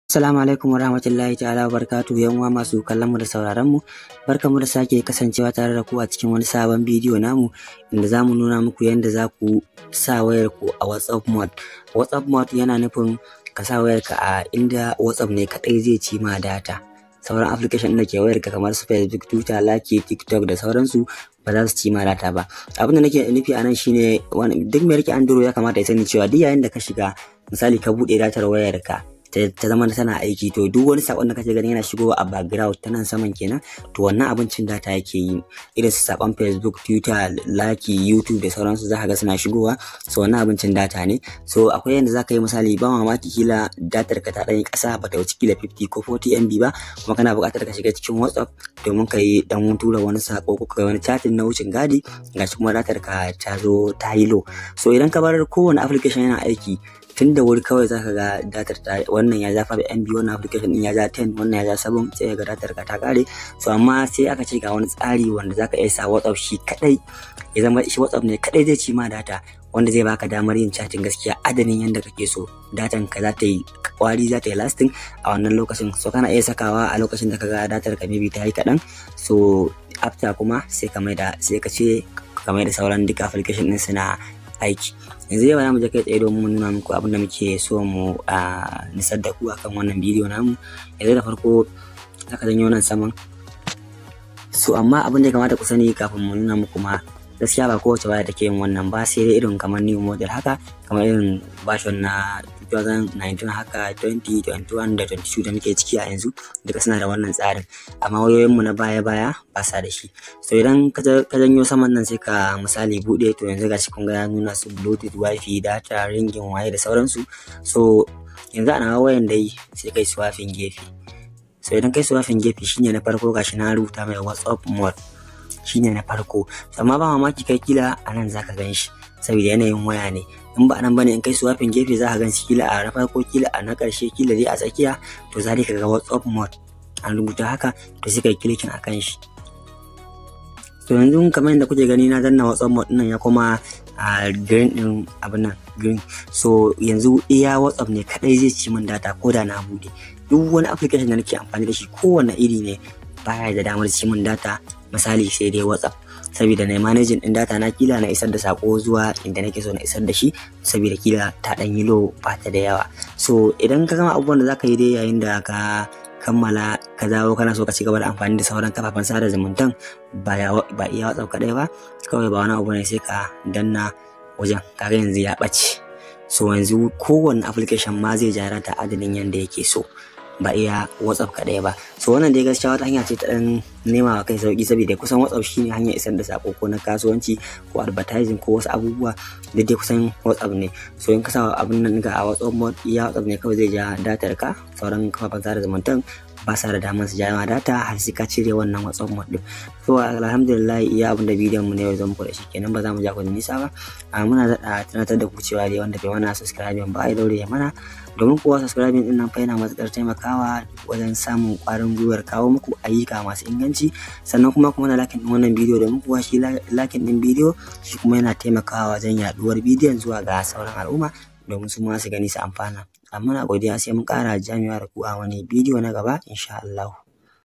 Assalamu alaikum warahmatullahi ta'ala wabarakatuh, yan uwa masu kallon mu da sauraron mu, barkamu da sake kasancewa tare da ku a cikin wani sabon bidiyo namu, inda zamu nuna muku yadda za ku sa wayar ku a WhatsApp mode. WhatsApp mode yana nufin ka sa wayar ka a inda WhatsApp ne kadai zai ci ma data. Sauran application ɗin da ke wayar ka kamar su Facebook, Twitter, Like, TikTok da sauransu ba za su ci ma data ba. Abin da nake nufi a nan shine, duk mai rike Android ya kamata ya sani cewa duk yayin da ka shiga, misali ka buɗe datar wayar ka ta zama tana aiki, to duk wani sakon da kake gani yana shigowa a background ta nan saman kenan, to wannan abincin data yake yi. Irin su sakon Facebook, Twitter, Like, YouTube da sauransu, za ka ga suna shigowa. So wannan abincin data ne. So akwai yanda za ka yi, misali ba mamaki kila datar ka ta ɗan yi ƙasa, ba ta wuce kila 50 ko 40 MB ba, kuma kana buƙatar ka shiga cikin WhatsApp domin ka yi dan tura wani sako ko ka yi wani chatting na wucin gadi, gashi kuma datar ka ta zo ta yi low. So idan ka bar kowane application yana aiki, tun da wuri kawai zaka ga datar ta, wannan ya ja 5 MB, wannan application din ya ja 10, wannan ya ja 7, sai ga datar ka ta kare. So amma sai aka ce ga wani tsari wanda zaka iya sa WhatsApp shi kadai, ya zama shi WhatsApp ne kadai zai ci ma data, wanda zai baka damar yin chatting gaskiya adadin yanda kake so. Datan ka za ta yi kwari, za ta yi lasting a wannan lokacin. So kana iya sakawa a lokacin da ka ga datar ka maybe ta yi kaɗan. So after kuma sai ka maida, sai ka ce ka maida sauran duka application din suna aiki. Yanzu yau za mu je kai tsaye domin mu nuna muku abin da muke so mu nisar da ku akan wannan bidiyo namu. Yanzu da farko zaka janyo nan saman. So amma abin da ya kamata ku sani kafin mu nuna muku ma, gaskiya ba kowace waya take yin wannan ba, sai dai irin kamar new model haka, kamar irin version na 2019 haka, 2021 da 22 da muke ciki a yanzu, duka suna da wannan tsarin, amma wayoyinmu na baya-baya ba sa da shi. So idan ka janyo saman nan, sai ka misali bude. To yanzu gashi kun ga ya nuna su Bluetooth, WiFi, data, ringing, waye da sauransu. So yanzu a wayan dai sai kai swiping gefe. So idan kai swiping gefe, shine na farko, gashi na rubuta mai WhatsApp mode, shine na farko. Amma ba mamaki kai kila a nan zaka gan shi, saboda yanayin waya ne. In ba nan bane, in kai swiping gefe za ka gan shi kila a na farko, kila a na ƙarshe, kila dai a tsakiya. To za ka ga WhatsApp mode an rubuta haka, to sai kai clicking akan shi. To yanzu kamar yadda kuke gani, na danna WhatsApp mode nan, ya kuma a green din, abin nan green. So yanzu iya WhatsApp ne kadai zai ci min data ko da na bude. Duk wani application da nake amfani da shi, kowane iri ne, baya da damar ci min data, misali sai dai WhatsApp, saboda na managing din data na, kila na isar da sako zuwa inda nake so na isar da shi, saboda kila ta dan yi low, ba ta da yawa. So idan ka gama abubuwan da zaka yi dai, yayin da ka kammala, ka dawo kana so ka ci gaba da amfani da sauran kafafen sada zumuntan, ba iya WhatsApp kadai ba, kawai ba wani abu ne, sai ka danna wajen. Kaga yanzu ya ɓace. So yanzu kowanne application ma zai ja data adadin yanda yake so, ba iya WhatsApp kaɗai ba. So wannan dai gaskiya wata hanya ce ta ɗan nema wa kai sauki, saboda kusan WhatsApp shine hanyar isar da sako, ko na kasuwanci ko advertising ko wasu abubuwa da dai kusan WhatsApp ne. So in ka sa abin nan ga a WhatsApp mode, iya WhatsApp ne kawai zai ja datar ka. Sauran kafafen sada zumuntan ba sa da damar su ja ma data har sai ka cire wannan WhatsApp mode din. So alhamdulillah, iya abin da bidiyon mu ne yau zan muku da shi kenan. Ba za mu ja ku da nisa ba. A muna daɗa tunatar da ku cewa dai wanda bai mana subscribing ba, ai daure ya mana, domin kuwa subscribing din nan fa yana matuƙar taimakawa wajen samun ƙwarin gwiwar kawo muku ayyuka masu inganci. Sannan kuma na liking din wannan bidiyo, domin kuwa shi liking din bidiyo shi kuma yana taimakawa wajen yaɗuwar bidiyon zuwa ga sauran al'umma, domin su ma su gani su amfana. Amma na godiya, sai mun ƙara jami'a da ku a wani bidiyo na gaba, insha Allah.